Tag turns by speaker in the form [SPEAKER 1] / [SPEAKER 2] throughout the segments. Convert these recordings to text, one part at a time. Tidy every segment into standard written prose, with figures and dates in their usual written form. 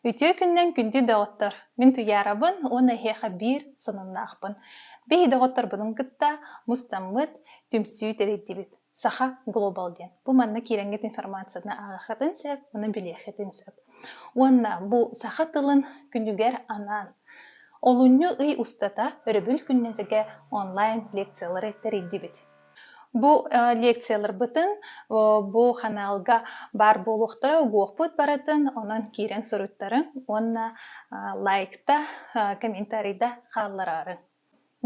[SPEAKER 1] Үтүө күнүнэн күндү доҕоттор! Мин Туйаарабын уонна эһиэхэ биир сонуннаахпын. Биһи доҕотторбунун кытта мустаммыт, түмсүү тэрийдибит. Саха Глобал диэн. Бу манна киирэҥҥит информацияны ааҕыаххытын сөп, уонна билиэххитин сөп. Уонна бу саха тылын күнүгэр анаан олунньу ый устата өрөбүл күннэргэ онлайн лекциялары тэрийдибит. Бу лекцияларбытын бу ханаалга баар буолуохтара, угуохпут барытын, онон киирэн суруйтарыҥ уонна лайкта, комментарийда хааллараарыҥ.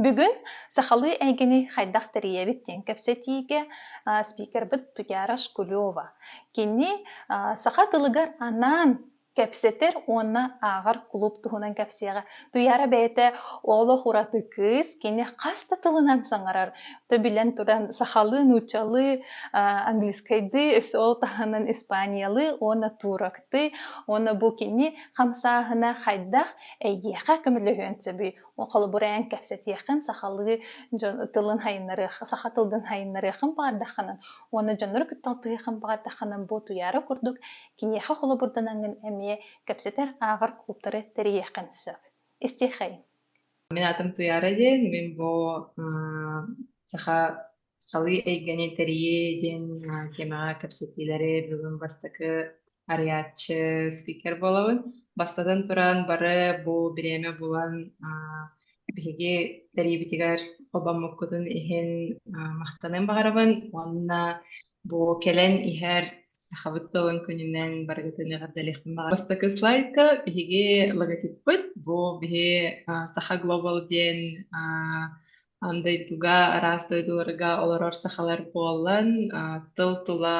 [SPEAKER 1] Бүгүн сахалыы эйгэни хайдах тэрийэбит диэн кэпсэтиигэ спикербит Туяра Шкулева. Кини саха тылыгар анаан кэпсэтэр уонна ааҕар кулууп туһунан кэпсиэҕэ. Туйаара бэйэтэ олох ураты кыыс, кини хас да тылынан саҥарар. То билэн туран сахалыы, нууччалыы, английскайдыы, өссө ол таһынан испаниялыы уонна турактыы. Уонна бу кини хамсааһына хайдах эйиэхэ көмөлөһүөн сөбүй? Холобура эн кэпсэтиэххин сахалыы дьон тылын хайыннарыах, саха тылын хайыннарыаххын баҕардаххына уонна дьоннору кытта алтыһыаххын баҕардаххына бу Туйаара курдук Киниэхэ холобурданаҥҥын эмиэ кэпсэтэр, ааҕар клубтары тэрийиэххин сөп. Истиэхэйиҥ.
[SPEAKER 2] Мин аатым Туйаара диэн, мин бу саха сахалыы эйгэни тэрийии диэн тиэмэҕэ кэпсэтиилэри бүгүн бастакы арыйааччы спикер буолабын. Бастатан туран бары бу бириэмэ булан биһиги тэрийбитигэр холбоммуккутун иһин махтаныан баҕарабын уонна бу кэлэн иһэр Сахабыт тылын күнүнэн барыгытын эҕэрдэлиэхпин баҕарабын. Бастакы слайдка биһиги логотиппыт. Бу биһи Саха Глобал диэн аан дойдуга, араас дойдуларга олорор сахалар буолан тыл тула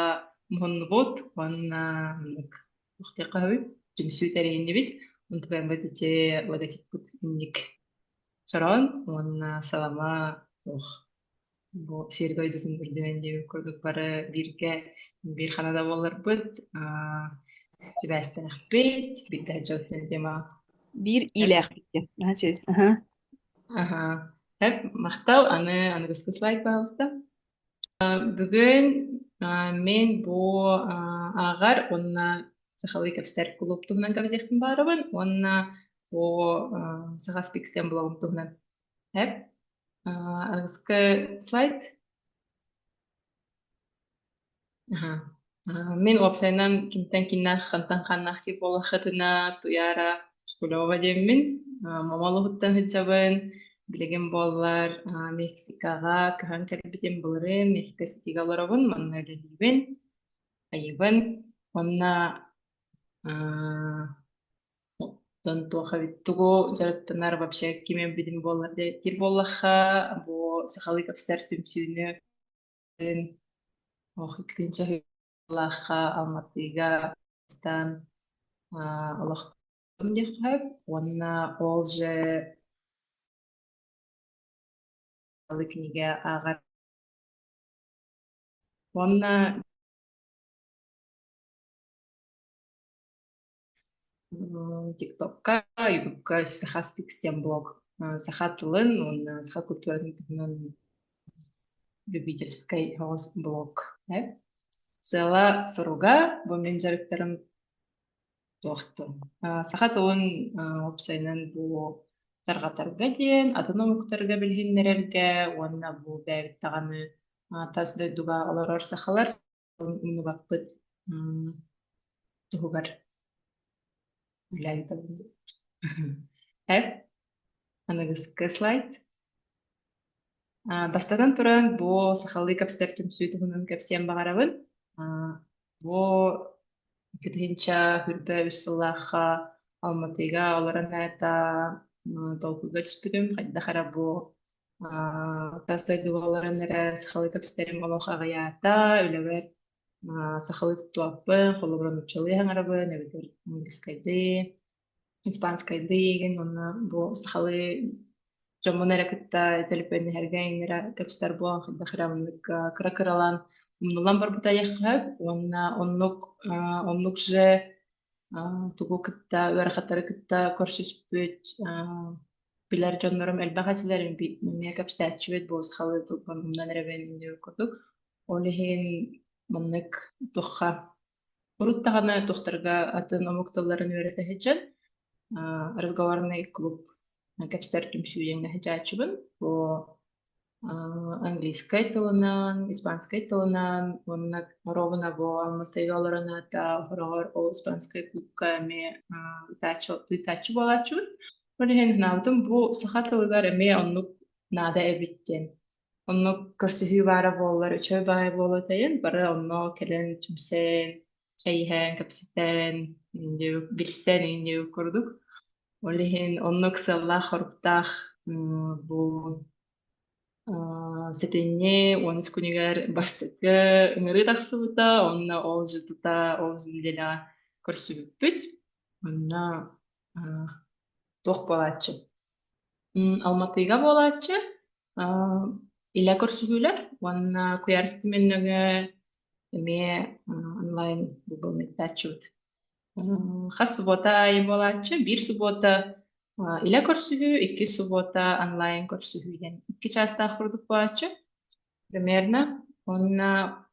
[SPEAKER 2] муһуннубут уонна оннук туох түмсүү тэрийиннибит. Онтукайбыт ити логотиппыт инник чороон уонна салама туох Бу сир дойдутун үрдүнэн диэбит курдук бары бииргэ биир хана да буолларбыт, сибээстээхпит, бииргэ дьон тема.
[SPEAKER 3] Биир иилээхпит диэн. Аха.
[SPEAKER 2] Аха. Эп, махтал. Аны аныгыскы слайд, пожалуйста. Бүгүн мен бу ааҕар уонна сахалыы кэпсэтэр кулууп туһунан кэпсиэхпин баарабын уонна бу Саха Speaks блогум туһунан. Эп. Аныгыскы слайд. Аха. Мин уопсайынан кимтэн киннээх, хантан ханнаах тип буоллаххытына Туйаара Шкулева диэммин. Мама олуһуттан сылдьабын. Билигин буоллар Мексикаҕа көһөн кэлбитим былырыын Мексика Ситигэ олоробун, манна үлэлиибин, айыбын. Уонна Оттон туох эбит тугу дьарыктанар вообще ким эбитин буоллар диир буоллахха, бу сахалыы кэпсэтэр түмсүүнү ох иккитинчи сыллаахха Алматыга Казахстан олохтоон диэххэ сөп уонна ол же кинигэ ааҕар уонна ТикТокка, Ютубка Саха Speaks диэн блог саха тылын уонна саха культуратын туһунан любительскай оҕус блог. Сыала-соруга бу мин дьарыктарым туохтун. Саха тылын уопсайынан бу тарҕатарга диэн, атын омуктарга билиһиннэрэргэ уонна бу бэйэбит даҕаны тас дойдуга олорор сахалар умнубаппыт туһугар үлэлээбитэ. Эп, аныгыскы слайд. Бастатан туран, бу сахалыы кэпсэтэр түмсүү туһунан кэпсиэн баҕарабын. Бу 2023 сыллаахха Алматыга олорон это толкуйга түспүтүм. Хайдах эрэ бу тас дойдуга олорон эрэ сахалыы кэпсэтэрим олох аҕыйаата, үлэбэр сахалыы туттуохпун, холобура нууччалыы саҥарабын эбэтэр английскайдыы, испанскайдыы игин уонна бу сахалыы дьоммун эрэ кытта төлөпүөннэһэргэ иҥэрэ кэпсэтэр буолан хайдах эрэ оннук кыра-кыралаан умнуллан барбыта диэххэ сөп уонна оннук оннук же тугу кытта ыарахаттары кытта көрсүспүт билэр дьоннорум элбэх этилэр эмиэ кэпсэтээччибит бу сахалыы тылбын умнан эрэбин диэбит курдук. Ол иһин маннык туохха Урут даҕаны туохтарга атын омук тылларын үөрэтэ сылдьан разговорный клуб кэпсэтэр түмсүү диэҥҥэ сылдьааччыбын. Бу английскай тылынан, испанскай тылынан уонна оруобуна бу Алматыга олорон аата хороҕор ол испанскай клубка эмиэ ыытааччы буолааччыбын. Ол иһин санаабытым бу саха тылыгар эмиэ оннук наада эбит диэн. Оннук көрсүһүү баара буоллар үчүгэй баҕайы буолуо этэ бары онно кэлэн түмсэн, чэй иһэн, кэпсэтэн, билсэн инньэ курдук. Ол иһин оннук сыаллаах-соруктаах бу сэтинньи 13 күнүгэр бастакы ыҥырыы тахсыбыта, онно ол же тута ол нэдиэлэҕэ көрсүбүппүт. Онно туох буолааччы? Алматыга буолааччы, илэ көрсүһүүлэр уонна куйаар ситимин нөҥүө эмиэ онлайн Google Meet-тааччыбыт. Хас субуота аайы буолааччы, биир субуота илэ көрсүһүү, иккис субуота онлайн көрсүһүү диэн икки чаастаах курдук буолааччы примерно. Уонна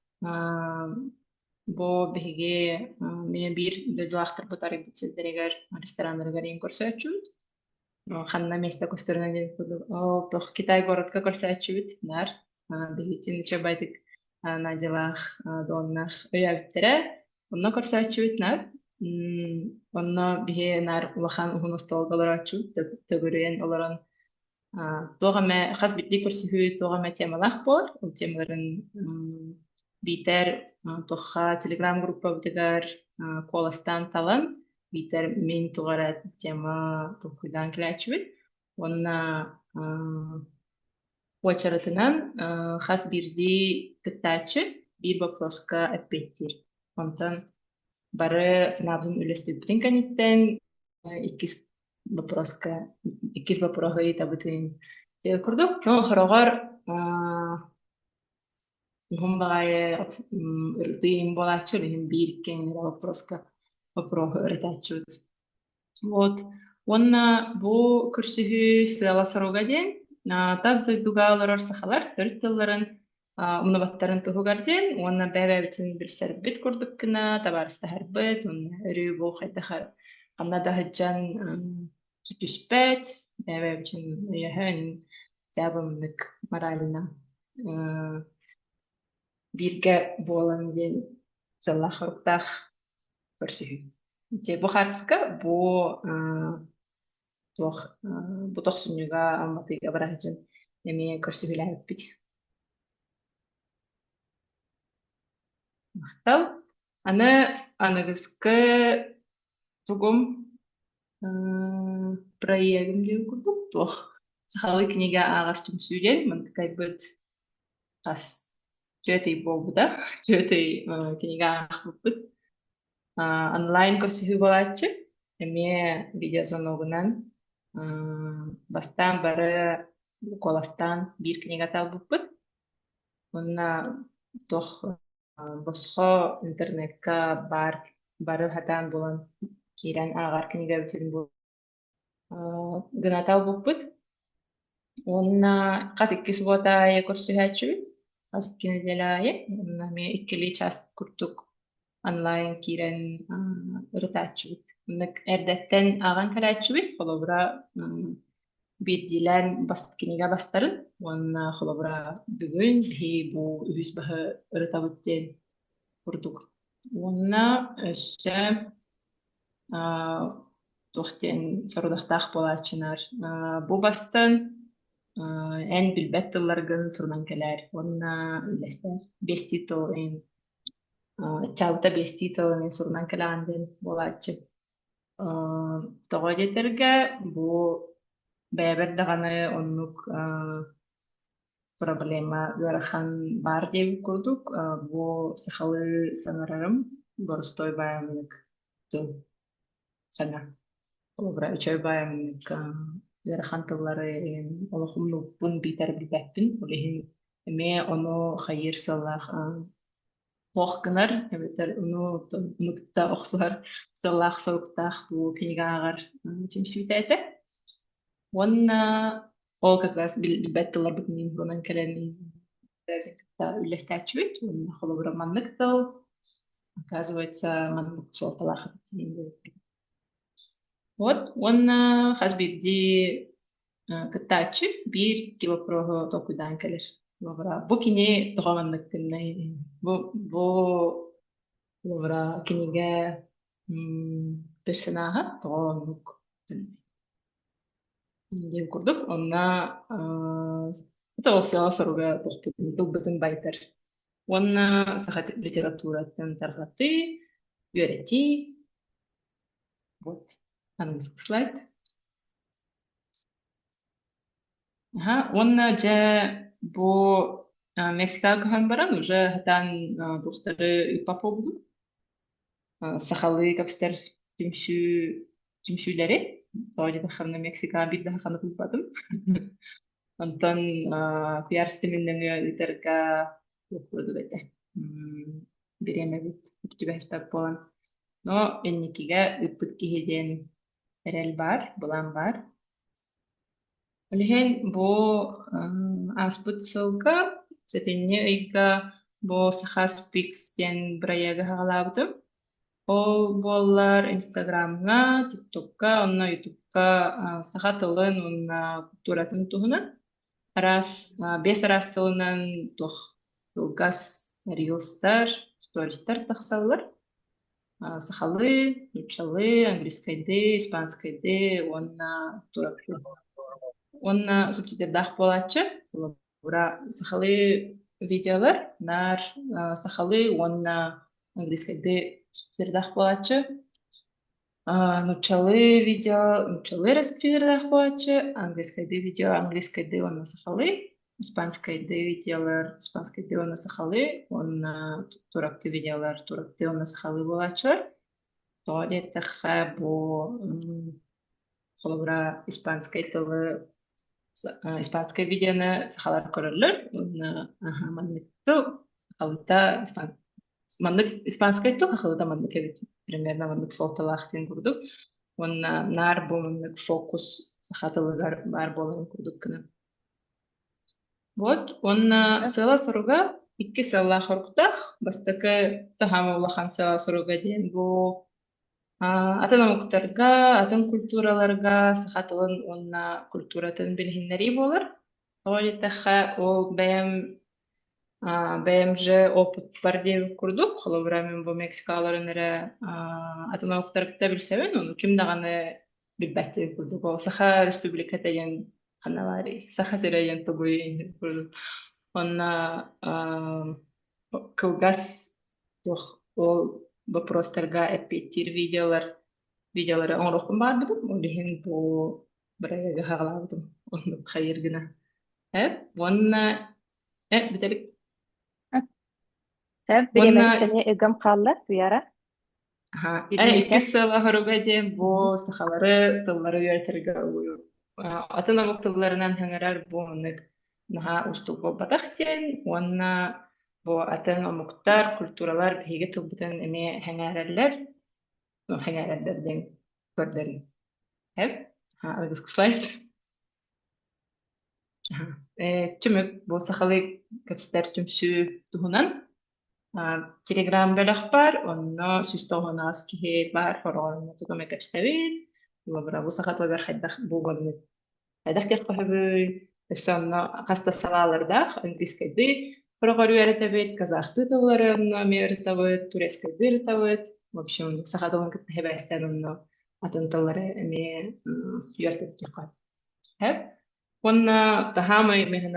[SPEAKER 2] бу биһиги эмиэ биир дойдулаахтарбыт арыйбыт сирдэригэр, рестораннарыгар иин көрсөөччүбүт. Ханна миэстэ көстөрүнэн диэн курдук ол туох Китай городка көрсөөччүбүт наар биһигитин үчүгэйдик Надялаах Доннаах өйөөбүттэрэ онно көрсөөччүбүт наар онно биһи наар улахан уһун остуолга олорооччубут төгүрүйэн олорон туох эмэ хас биирдии көрсүһүү туох эмэ темалаах буолар ол темаларын биитэр туохха телеграм группабытыгар куоластаан талан биитэр мин туох эрэ тема толкуйдаан кэлээччибит уонна уочаратынан хас биирдии кыттааччы биир боппуруоска эппиэттиир. Онтон бары санаабытын үллэстибиппитин кэнниттэн иккис боппуруоска иккис боппуруоһу ыйытабытын курдук. Ну, хороҕор Уһун баҕайы ырытыым буолааччы, ол иһин биир икки эрэ боппуруоска боппуруоһу ырытааччыбыт. Вот. Уонна бу көрсүһүү сыала-соруга диэн тас дойдуга олорор сахалар төрүт тылларын умнубаттарын туһугар диэн уонна бэйэ-бэйэбитин билсэрбит курдук гына табаарыстаһарбыт уонна өрүү бу хайдах ханна да сылдьан түспэт, бэйэ-бэйэбитин өйөһөн дьаабылынык морально бииргэ буолан диэн сыаллаах-соруктаах көрсүһүү. Ити бу хаартыска бу туох бу тохсунньуга Алматыга бара сылдьан эмиэ көрсүһүүлээбиппит. Махтал. Аны аныгыскы тугум проегым диэн курдук туох сахалыы кинигэ ааҕар түмсүү диэн мантыкайбыт хас түөрт ый буолбута 4 ый кинигэ аахпыппыт. Онлайн көрсүһүү буолааччы эмиэ видеозвоногунан бастаан бары куоластаан биир кинигэ талбыппыт уонна туох босхо интернекка баар бары сатаан булан киирэн ааҕар кинигэбитин гына талбыппыт. Уонна хас икки субуота аайы көрсүһээччибит, хас икки нэдиэлэ аайы. Уонна эмиэ иккилии чаас курдук онлайн киирэн ырытааччыбыт. Оннук эрдэттэн ааҕан кэлээччибит, холобура биирдиилээн кинигэ бастарын уонна холобура бүгүн биһи бу үһүс баһы ырытабыт диэн курдук. Уонна өссө туох диэн сорудахтаах буолааччынар бу бастан эн билбэт тылларгын сурунан кэлээр уонна үллэстээр биэстии тыл ыччаабыта биэстии тылын сурунан кэлэҕин диэн буолааччы. Тоҕо диэтэргэ бу бэйэбэр даҕаны оннук проблема ыарахан баар диэбит курдук бу сахалыы саҥарарым боростуой баайымнык тыл саҥа. Холобура үчүгэй баайымнык ыарахан тыллары олох умнубуппун биитэр билбэппин. Ол иһин эмиэ ону хайыыр сыаллаах туох гынар эбэтэр ону ону кытта охсуһар сыаллаах-соруктаах бу кинигэ ааҕар түмсүүтэ этэ. Уонна ол как раз билбэт тылларбытын туһунан кэлэн кытта үллэстээччибит. Уонна холобура маннык тыл. Оказывается, маннык суолталаах эбит диэн Вот уонна хас биирдии кыттааччы биир икки боппуруоһу толкуйдаан кэлэр. Бу кини тоҕо маннык гыннай? Бу холобура кинигэ персонаһа тоҕо оннук диэн курдук. Онно сыала-соруга тылбытын байытар. Уонна саха литературатын тарҕатыы, үөрэтии. Вот, аныгыскы слайд. Аха, уонна дьэ бу Мексикаҕа көһөн баран уже сатаан туохтары ыыппат буолбутум. Сахалыы кэпсэтэр түмсүү түмсүүлэри. Тоҕо диэтэххинэ Мексикаҕа биир да саханы булбатым. Онтон куйаар ситимин нөҥүө ыытарга туох курдук этэ. Бириэмэбит түбэспэт буолан. Но инникигэ ыыппыт киһи диэн эрэл баар, былаан баар. Ол иһин бу ааспыт сылга сэтинньи ыйга бу Саха Speaks диэн бырайыагы саҕалаабытым. Ол буоллар Инстаграмҥа, ТикТокка уонна Ютубка саха тылын уонна культуратын туһунан араас биэс араас тылынан туох кылгас рилстар, стористар тахсаллар. Сахалыы, нууччалыы, английскайдыы, испанскайдыы уонна турактыы. Уонна субтитрдаах буолааччы. Холобура, сахалыы видеолар наар сахалыы уонна английскайдыы субтитрдаах буолааччы. Нууччалыы видео нууччалыы эрэ субтитрдаах буолааччы, английскайдыы видео английскайдыы уонна сахалыы, испанскайдыы видеолар испанскайдыы уонна сахалыы уонна турактыы видеолар турактыы уонна сахалыы буолааччылар. Тоҕо диэтэххэ, бу холобура испанскай тылы испанскай видеоны сахалар көрөллөр уонна аха маннык тыл халыта маннык испанскай тыл халыта маннык эбит примерно маннык суолталаах диэн курдук уонна наар бу маннык фокус саха тылыгар баар буоларын курдук гына Вот уонна сыала-соруга икки сыаллаах соруктаах. Бастакы таһаама улахан сыала-соруга диэн бу атын омуктарга, атын культураларга саха тылын уонна культуратын билиһиннэрии буолар. Тоҕо диэтэххэ, ол бэйэм бэйэм же опытпар диэбит курдук, холобура мин бу Мексикаларын эрэ атын омуктары кытта билсэбин, ону ким даҕаны билбэт курдук. Ол Саха Республиката диэн ханна баарый? Саха сирэ диэн тугуй курдук. Онно кылгас туох ол вопростарга эппиэттиир видеолар видеолары оҥоруохпун баҕарбытым. Ол иһин бу бырайыагы саҕалаабытым. Оннук хайыыр гына. Уонна бүтэлик.
[SPEAKER 1] Сөп, бириэмэбит эмиэ ыгым хаалла, Туяра.
[SPEAKER 2] Иккис сыала хоруга диэн бу сахалары тыллары үөрэтэргэ атын омук тылларынан хаҥарар бу оннук наһаа уустук буолбатах диэн уонна бу атын омуктар, культуралар биһиги тылбытын эмиэ сэҥээрэллэр, сэҥээрэллэр диэн көрдөрүү. Слайд. Түмүк бу сахалыы кэпсэтэр түмсүү туһунан Телеграм бөлөх баар, онно 198 киһи баар, хороҕор тугу эмэ кэпсэтэбит, холобура бу саха тылыгар хайдах булганнык хайдах диэххэ сөбүй, өссө онно хас да салаалардаах английскайдыы хороҕор үөрэтэбит, казахтыы тыллары онно эмиэ ырытабыт, турецкайдыы ырытабыт, в общем саха тылын кытта сибээстээн онно атын тыллары эмиэ үөрэтиэххэ сөп. Уонна таһаамай мин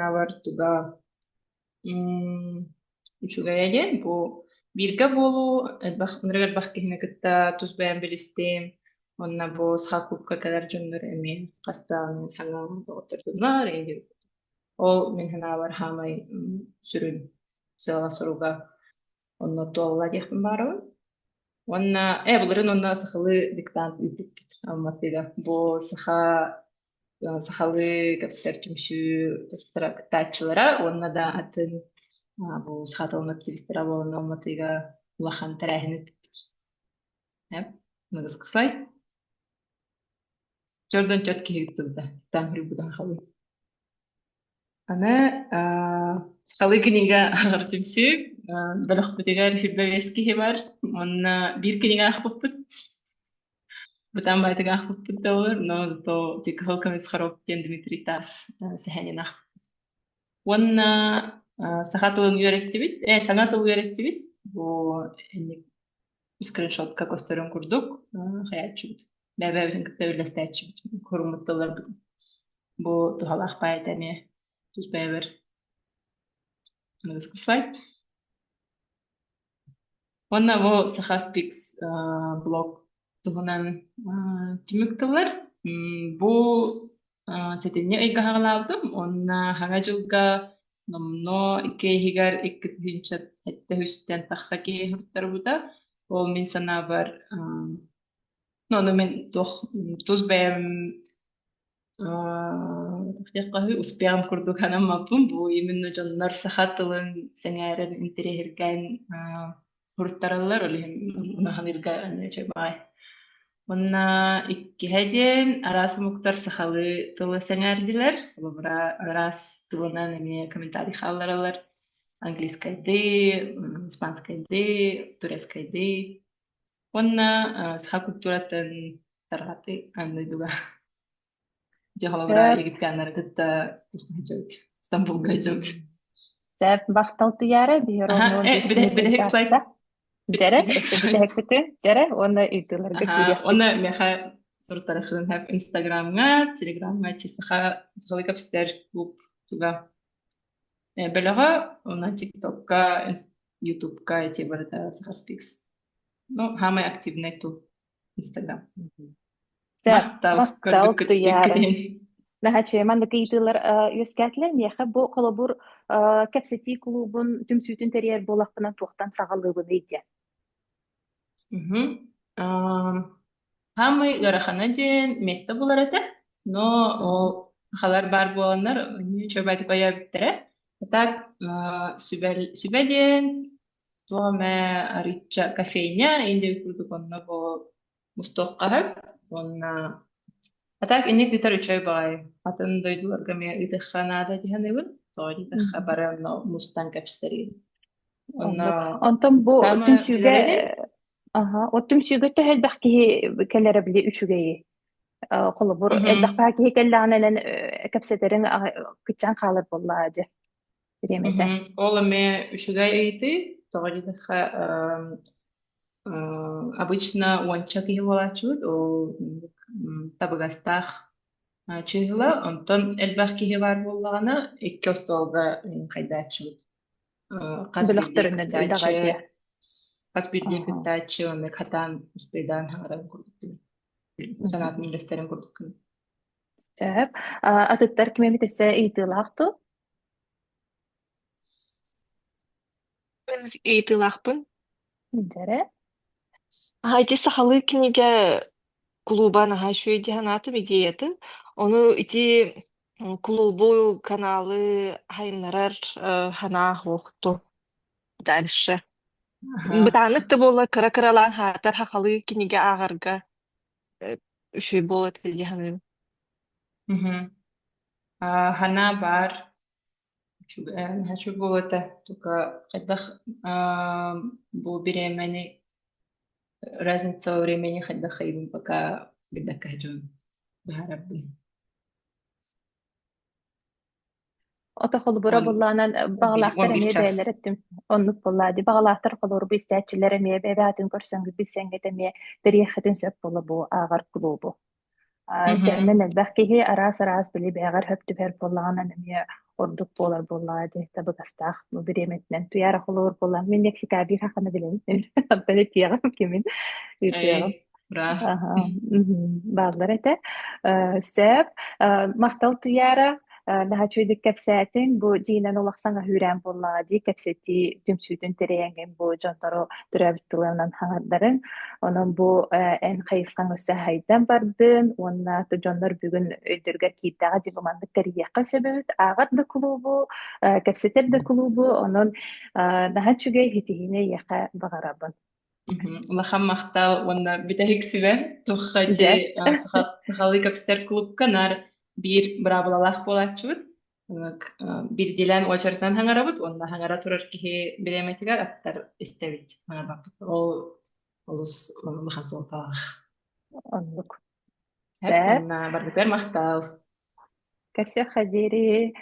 [SPEAKER 2] туга Үчүгэйэ диэн бу бииргэ буолуу элбэх ынырык элбэх киһини кытта тус бэйэм билистим уонна бу саха клубка кэлэр дьоннор эмиэ хас даҕаны саҥа доҕоттордуннар Ол мин санаабар саамай сүрүн сыала-соруга онно туолла диэхпин баҕарабын. Уонна былырыын онно сахалыы диктант ыыппыппыт Алматыга. Бу саха сахалыы кэпсэтэр түмсүү кыттааччылара уонна да атын бу саха тылын активистара буолан Алматыга улахан тэрээһин ыыппыппыт. Слайд. Чордон чөт киһи ыттыбыта. Таан хурбутан халый. Аны сахалыы кинигэ ааҕар түмсүү бөлөхпүтүгэр 25 киһи бар. Уонна биир кинигэ аахпыппыт. Бытаан баайтык аахпыппыт да буолар, но зато Кыһыл көмүс хоруоп диэн Дмитрий Таас сэһэнин аахпыт. Уонна саха тылын үөрэттибит, саҥа тыл үөрэттибит. Бу инник скриншотка көстөрүн курдук хайааччыбыт. Бэйэ-бэйэбитин кытта үллэстээччибит, куруммут тылларбытын. Бу туһалаах баайта эмиэ тус бэйэбэр аныгыскы слайд. Уонна бу Саха Speaks блог туһунан түмүк тыллар. Бу сэтинньи ыйга саҕалаабытым уонна Саҥа дьылга номнуо икки иһигэр 2007 үстэн тахса киһи суруттарбыта. Ол мин санаабар, ону мин туох тус бэйэм успеҕым курдук санаммаппын. Бу именно дьоннор саха тылын сэҥээрэн, интэриэһиргээн суруттараллар, ол иһин унаһаныырга баҕай. Уонна иккиһэ диэн араас омуктар сахалыы тылы сэҥээрдилэр. Холобура, араас тылынан эмиэ комментарий хааллараллар. Английскайдыы, испанскайдыы, турецкайдыы. Уонна саха культуратын тарҕатыы аан дойдуга. Дьэ, холобура,
[SPEAKER 1] Сөп.
[SPEAKER 2] египтяннары кытта сылдьабыт, Стамбулга сылдьабыт.
[SPEAKER 1] Сөп, махтал Туйаара, биһи
[SPEAKER 2] Аха,
[SPEAKER 1] ровно 15 мүнүүтэ
[SPEAKER 2] бүтэһик слайд.
[SPEAKER 1] ааста. Дьэрэ,
[SPEAKER 2] Бүтэһик
[SPEAKER 1] өссө
[SPEAKER 2] слайд.
[SPEAKER 1] бүтэһикпитин, дьэрэ, уонна ыйытыыларга
[SPEAKER 2] Аха,
[SPEAKER 1] киириэхпит.
[SPEAKER 2] уонна миэхэ суруттарыххытын сөп Инстаграмҥа, Телеграмҥа саха сахалыы кэпсэтэр клуб туга бөлөҕө, уонна ТикТокка, Ютубка эти барыта Саха Speaks. Ну, самый активный тут Инстаграм.
[SPEAKER 1] Сөп,
[SPEAKER 2] Махтал,
[SPEAKER 1] махтал
[SPEAKER 2] көрбүккүт
[SPEAKER 1] Туйаара.
[SPEAKER 2] истибиккит
[SPEAKER 1] Наһаа үчүгэй. Маннык ыйытыылар үөскээтилэр. Миэхэ бу холобур кэпсэтии кулуубун түмсүүтүн тэрийэр буоллахпына туохтан саҕалыыбыный диэн.
[SPEAKER 2] Саамай ыарахана диэн миэстэ булар этэ, но ол сахалар баар буоланнар үчүгэйдик өйөөбүттэрэ. А так сүбэ диэн туох эмэ арыычча кофейня индия курдук онно бу мустуохха сөп уонна а так инник ыытар үчүгэй баҕайы. Атын дойдуларга эмиэ ыытыахха наада дии саныыбын. Тоҕо диэтэххэ бары онно мустан кэпсэтэрин.
[SPEAKER 1] Оннук.
[SPEAKER 2] Онно
[SPEAKER 1] Онтон бу
[SPEAKER 2] саамай
[SPEAKER 1] түмсүүгэ
[SPEAKER 2] билэр ини.
[SPEAKER 1] аха, от түмсүүгэ төһө элбэх киһи кэлэрэ били үчүгэйи? Холобур, элбэх баҕа киһи кэллэҕинэ кэпсэтэриҥ кыччаан хаалар буоллаҕа дьэ, бириэмэтэ.
[SPEAKER 2] Ол эмиэ үчүгэй ыйытыы. Тоҕо диэтэххэ, обычно уонча киһи буолааччыбыт, ол табыгастаах чыыһыла. Онтон элбэх киһи баар буоллаҕына, икки остуолга хайдааччыбыт. Хас биирдии
[SPEAKER 1] Бөлөхтөрүнэн
[SPEAKER 2] кыттааччы
[SPEAKER 1] үлэҕэ дьиэ.
[SPEAKER 2] хас биирдии кыттааччы оннук хатаан успейдаан хаҥарарын курдук санаатын үллэстэрин курдук гына.
[SPEAKER 1] Сөп. Атыттар ким эмит өссө ыйытыылаах дуу?
[SPEAKER 4] Мин ыйытыылаахпын.
[SPEAKER 1] Дьэрэ.
[SPEAKER 4] Аһа, ити сахалыы кинигэ кулууба наһаа үчүгэй дии санаатым идеятын. Ону ити клубу, каналы сайыннарар санаа суохту дальше. Бытааннык да буоллар кыра-кыралаан хаатар сахалыы кинигэ ааҕарга үчүгэй буолуо этэ дии саныыбын.
[SPEAKER 2] Санаа баар Үчүгэй буолуо этэ. Только хайдах бу бириэмэни разница во времени хайдах ыйбын пока билбэккэ сылдьабын быһаарарбын.
[SPEAKER 1] Ото холобура
[SPEAKER 2] Уон
[SPEAKER 1] буоллаанан
[SPEAKER 2] уон
[SPEAKER 1] баҕалаахтар
[SPEAKER 2] биир
[SPEAKER 1] эмиэ
[SPEAKER 2] час.
[SPEAKER 1] бэйэлэрэ түм оннук буоллаа дии. Баҕалаахтар холобур бу истээччилэр эмиэ бэйэ-бэйэтин көрсөнгө билсэҥҥит эмиэ тэрийиэххитин сөп буола бу ааҕар клубу. Төһөнөн элбэх киһи араас-араас били бэйэҕэр сөп түбэһэр буоллаҕына эмиэ ордук буолар буоллаҕа дии табыгастаах бу бириэмэтинэн туйаара холобур буолла мин Мексика биир хаханы билэбин онтон этиэҕим кимин ыытыаҕым
[SPEAKER 2] Эй, ура.
[SPEAKER 1] Аха, бааллар этэ. Сөп. Махтал Туйаара, наһаа үчүгэйдик кэпсээтиҥ. Бу дьиҥинэн улахсан аһыыраан буоллаҕа дии, кэпсэтии түмсүүтүн тэрийэҥҥин бу дьоннору төрөөбүт тылынан хаҥардарыҥ. Онон бу эн хайысхаҥ өссө хайдан бардын уонна дьоннор бүгүн өйдөрүгэр киирдэҕэ дии бу маннык тэрийиэххэ сөп эбит. Ааҕар да кулуубу, кэпсэтэр да кулуубу, онон наһаа үчүгэй ситиһиини эйиэхэ баҕарабын.
[SPEAKER 2] Улахан махтал уонна бүтэһик сүбэ туохха
[SPEAKER 1] Дьэ.
[SPEAKER 2] ити сахалыы кэпсэтэр клубка наар биир быраабылалаах буолааччыбыт. Биирдиилээн уочаратынан хаҥарабыт уонна хаҥара турар киһи бириэмэтигэр аттар истэбит хаҥарбаппыт. Ол олус улахан суолталаах.
[SPEAKER 1] Оннук.
[SPEAKER 2] Уонна барбытыгар махтал.
[SPEAKER 1] Кэсиэххэ диэри.